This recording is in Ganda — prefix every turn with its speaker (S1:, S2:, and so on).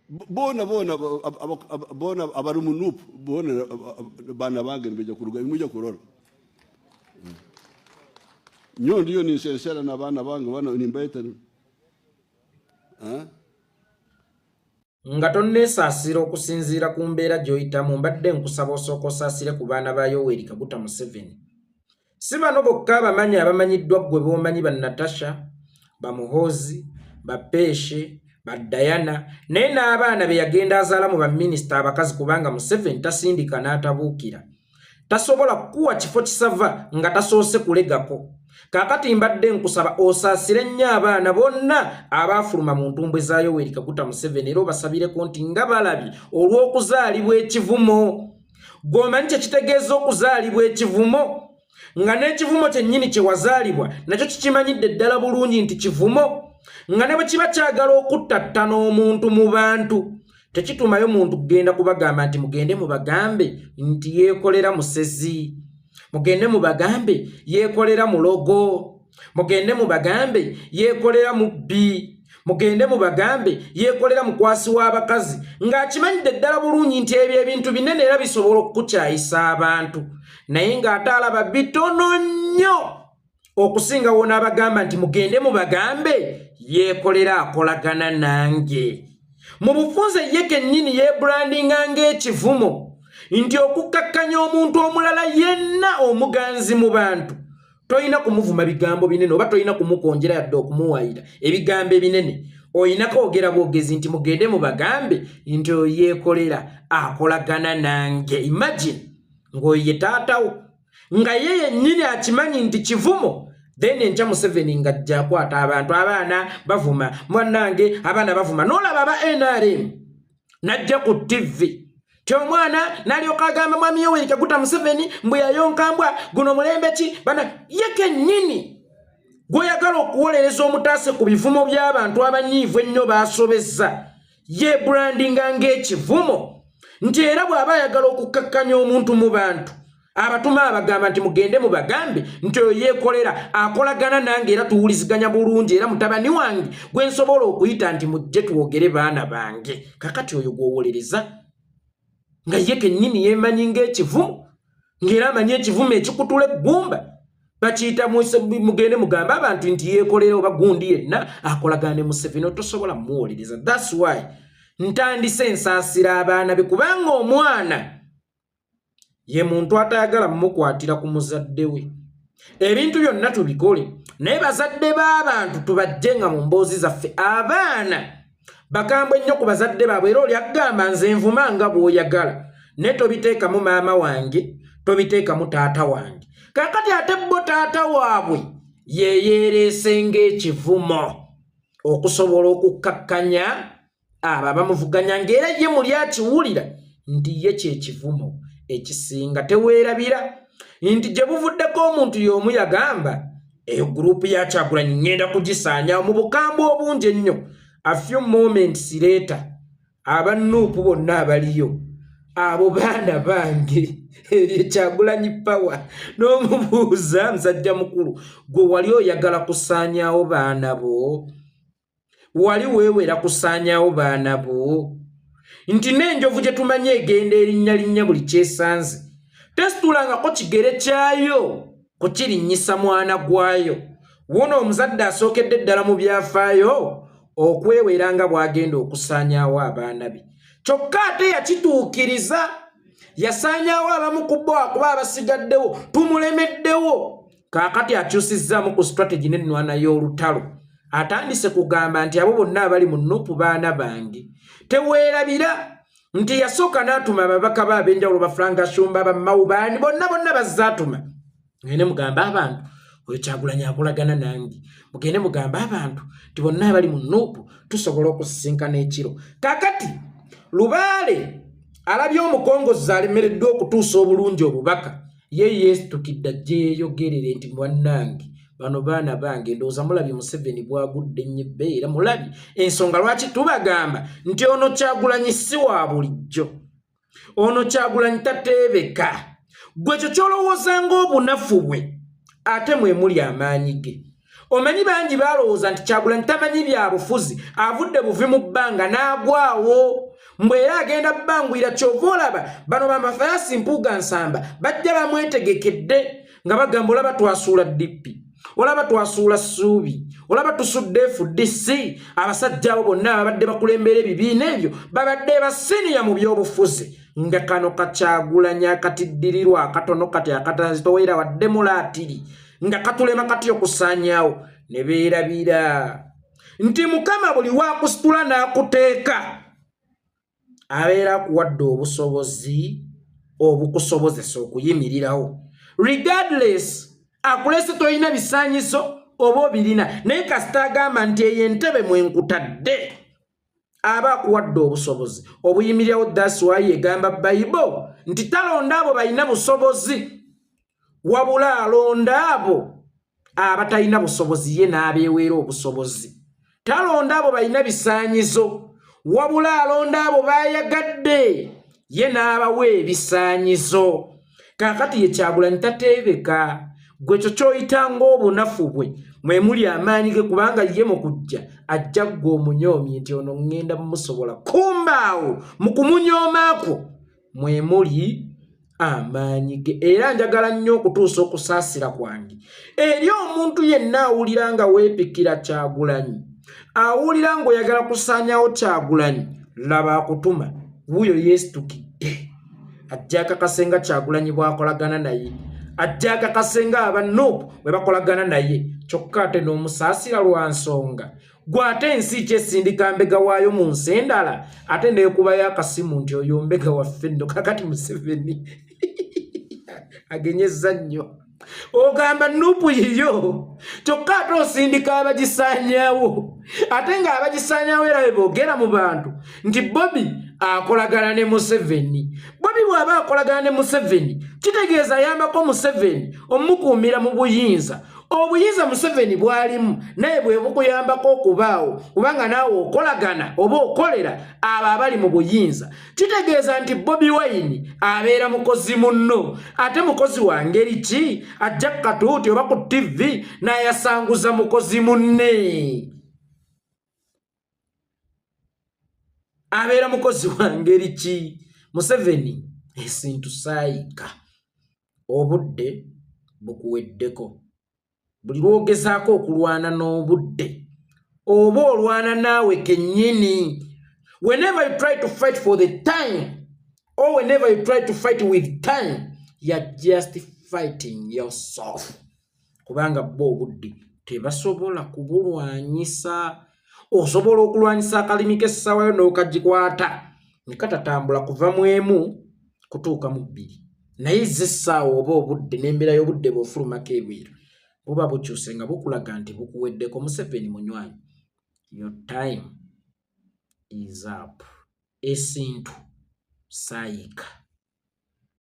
S1: Boona boona boona abari mu NUP boona baana bange nibaija kuruga, nimwija kurora. Nyowe ndiyo ninsensera n'abaana bange bana nimbaita.
S2: Nga tonneesaasira okusinziira ku mbeera gy'oyitamu mbadde nkusaba osooka osaasire ku baana ba Yoweri Kaguta Museveni. Si bano bokka abamanyi abamanyiddwa ggwe b'omanyi ba Natasha, ba Muhoozi, ba Peeshe, ba Diana naye n'abaana be yagenda azaala mu baminisita abakazi kubanga Museveni tasindika n'atabuukira. Tasobola kukuwa kifo kisava nga tasoose kulegako. Kaakati mbadde nkusaba osaasire nnyo abaana bonna abaafuluma mu ntumbwe za Yoweri Kaguta Museveni era obasabireko nti nga balabye olw'okuzaalibwa ekivumo. Ggwe omanyi kye kitegeeza okuzaalibwa ekivumo? Nga n'ekivumo kyennyini kye wazaalibwa nakyo kikimanyidde ddala bulungi nti kivumo, nga ne bwe kiba kyagala okuttattana omuntu mu bantu tekitumayo muntu kugenda kubagamba nti mugende mubagambe nti yeekolera musezi, mugende mubagambe yeekolera mulogo, mugende mubagambe yeekolera mubbi, mugende mubagambe yeekolera mukwasi w'abakazi, ng'akimanyidde ddala bulungi nti ebyo ebintu binene era bisobola okukukyayisa abantu, naye ng'ate alaba bitono nnyo okusinga w'onaabagamba nti mugende mubagambe yeekolera akolagana nange. Mu bufunze ye kennyini yeebrandinga ng'ekivumo nti okukkakkanya omuntu omulala yenna omuganzi mu bantu tolina kumuvuma bigambo binene oba tolina kumukonjera yadde okumuwayira ebigambo ebinene, olina kwogera bwogezi nti mugende mubagambe nti oyo yeekolera akolagana nange. Imagine ng'oyo ye taatawo nga ye yennyini akimanyi nti kivumo, then enkya Museveni ng'ajja akwata abantu, abaana bavuma, mwannange abaana bavuma, n'olaba aba NRM n'ajja ku TV ti omwana n'alyoka agamba mwami Yoweri Kaguta Museveni mbu yayonka mbwa, guno mulembe ki bana. Ye kennyini gw'oyagala okuwolereza omutaase ku bivumo by'abantu abanyiivu ennyo baasobezza, ye brandinga ng'ekivumo nti era bw'aba ayagala okukkakkanya omuntu mu bantu abatuma abagamba nti mugende mubagambe nti oyo yeekolera akolagana nange era tuwuliziganya bulungi era mutabani wange gwe nsobola okuyita nti mujje twogere baana bange. Kakati oyo gw'owolereza nga ye kennyini yeemanyi ng'ekivumo, ng'era amanyi ekivumo ekikutula eggumba bakiyita mugende mugambe abantu nti yeekolera oba gundi yenna akolagana ne Museveni, otosobola muwolereza. That's why ntandise ensaasira abaana be, kubanga omwana ye muntu atayagala mumukwatira ku muzadde we. Ebintu byonna tubikole naye bazadde b'abantu tubajje nga mu mboozi zaffe. Abaana bakambwe nnyo ku bazadde baabwe, era oli agamba nze nvuma nga bw'oyagala naye tobiteekamu maama wange, tobiteekamu taata wange. Kaakati ate bo taata waabwe yeyeereese ng'ekivumo okusobola okukkakkanya abo abamuvuganya, ng'era ye muli akiwulira nti ye kyekivumo ekisinga. Teweerabira nti gye buvuddeko omuntu y'omu yagamba eyo gurupu ya Kyagulanyi ŋŋenda kugisaanyawo mu bukambwe obungi ennyo. A few moments later aba NUP bonna abaliyo abo baana bange eryo Kyagulanyi power. N'omubuuza, musajja mukulu gwe wali oyagala kusaanyaawo baana bo, wali weewera kusaanyaawo baana bo, nti n'enjovu gye tumanyi egenda erinnya linnya buli kyesanze tesitulangako kigere kyayo kukirinnyisa mwana gwayo. Wuno omuzadde asookedde ddala mu byafaayo okwewera nga bw'agenda okusaanyaawo abaana be, kyokka ate yakituukiriza, yasaanyaawo abamu ku bo akuba abasigaddewo tumulemeddewo. Kaakati akyusizzaamu ku strategy n'ennwana y'olutalo, atandise kugamba nti abo bonna abali mu NUP baana bange. Teweerabira nti yasooka n'atuma ababaka be ab'enjawulo, ba Frank Gashumba, ba Mawubaani, bonna bonna bazze atuma, mugende mugambe abantu oyo Kyagulanyi akolagana nange, mugende mugambe abantu nti bonna abali mu NUP tusobola okusisinkana ekiro. Kaakati Lubaale alabye omukongozzi alemereddwa okutuusa obulungi obubaka, ye yeesitukidde ajje yeeyogerere nti bannange bano baana bange. Ndowooza mulabye Museveni bwagudde ennyo ebbeeyi, era mulabye ensonga lwaki tubagamba nti ono Kyagulanyi si wa bulijjo, ono Kyagulanyi tateebeka. Gwe ekyo ky'olowooza ng'obunafu bwe, ate mwe muli amaanyi ge. Omanyi bangi balowooza nti Kyagulanyi tamanyi bya bufuzi, avudde buvi mu bbanga n'agwawo, mbu era agenda bbanguyira. Kyova olaba bano ba Mathias Mpuuga Nsamba bajja bamwetegekedde nga bagamba, olaba twasuula DP, olaba twasuula Ssuubi, olaba tusudde FDC. Abasajja abo bonna ababadde bakulembera ebibiina ebyo babadde basiniya mu byobufuzi, nga kano kaKyagulanyi akatiddirirwa akatono kati akatazitoweera wadde mulaatiri nga katulema kati okusaanyaawo. Ne beerabira nti Mukama buli waakusitula n'akuteeka abeera akuwadde obusobozi obukusobozesa okuyimirirawo, regardless akulese tolina bisaanyizo oba obirina. Naye kasita agamba nti eyo entebe mwenkutadde, aba akuwadde obusobozi obuyimirirawo. That's why egamba Bayibo nti talonda abo balina busobozi, wabula alonda abo abatalina busobozi, ye n'abeeweera obusobozi. Talonda abo balina bisaanyizo, wabula alonda abo bayagadde, ye n'abawa ebisaanyizo. Kaakati ye Kyagulanyi tateebeka. Gwe ekyo ky'oyita ng'obunafu bwe, mwe muli amaanyi ge, kubanga ye mu kujja ajja ggwe omunyoomye nti ono ŋŋenda mumusobola. Kumbaawo mu kumunyoomaakwo mwe muli amaanyi ge. Era njagala nnyo okutuusa okusaasira kwange eri omuntu yenna awulira nga weepikira Kyagulanyi, awulira ng'oyagala kusaanyawo Kyagulanyi. Laba akutuma wuuyo yeesitukidde, ajja akakase nga Kyagulanyi bw'akolagana naye, ajja akakase nga aba NUP bwe bakolagana naye. Kyokka ate n'omusaasira lwa nsonga gwe ate ensi kyesindika mbega waayo mu nsi endala, ate neekubayo akasimu nti oyo mbega waffe nno. Kakati Museveni agenyeza nnyo, ogamba NUP yiyo, kyokka ate osindika abagisaanyaawo, ate ng'abagisaanyaawo era bwe boogera mu bantu nti Bobi akolagana ne Museveni. Bobi bw'aba akolagana ne Museveni, kitegeeza ayambako Museveni omukuumira mu buyinza. Obuyinza Museveni bwalimu naye bwe bukuyambako okubaawo, kubanga naawe okolagana oba okolera abo abali mu buyinza. Kitegeeza nti Bobi Wine abeera mukozi munno. Ate mukozi wa ngeri ki ajja katuuti oba ku TV n'ayasanguza mukozi munne? Abeera mukozi wa ngeri ki? Museveni esintu saayika, obudde bukuweddeko. Buli lwogezaako okulwana n'obudde, oba olwana naawe kennyini. Whenever you try to fight for the time or whenever you try to fight with time, you're just fighting yourself, kubanga bo obudde tebasobola kubulwanyisa. Osobola okulwanyisa akalimi k'essaawayo n'okagikwata ne katatambula kuva mu 1 kutuuka mu 2, naye ze essaawa oba obudde n'embeera y'obudde bw'ofulumako ebweru buba bukyuse nga bukulaga nti bukuweddeko. Museveni munywanyi, your time is up. Esintu saayika.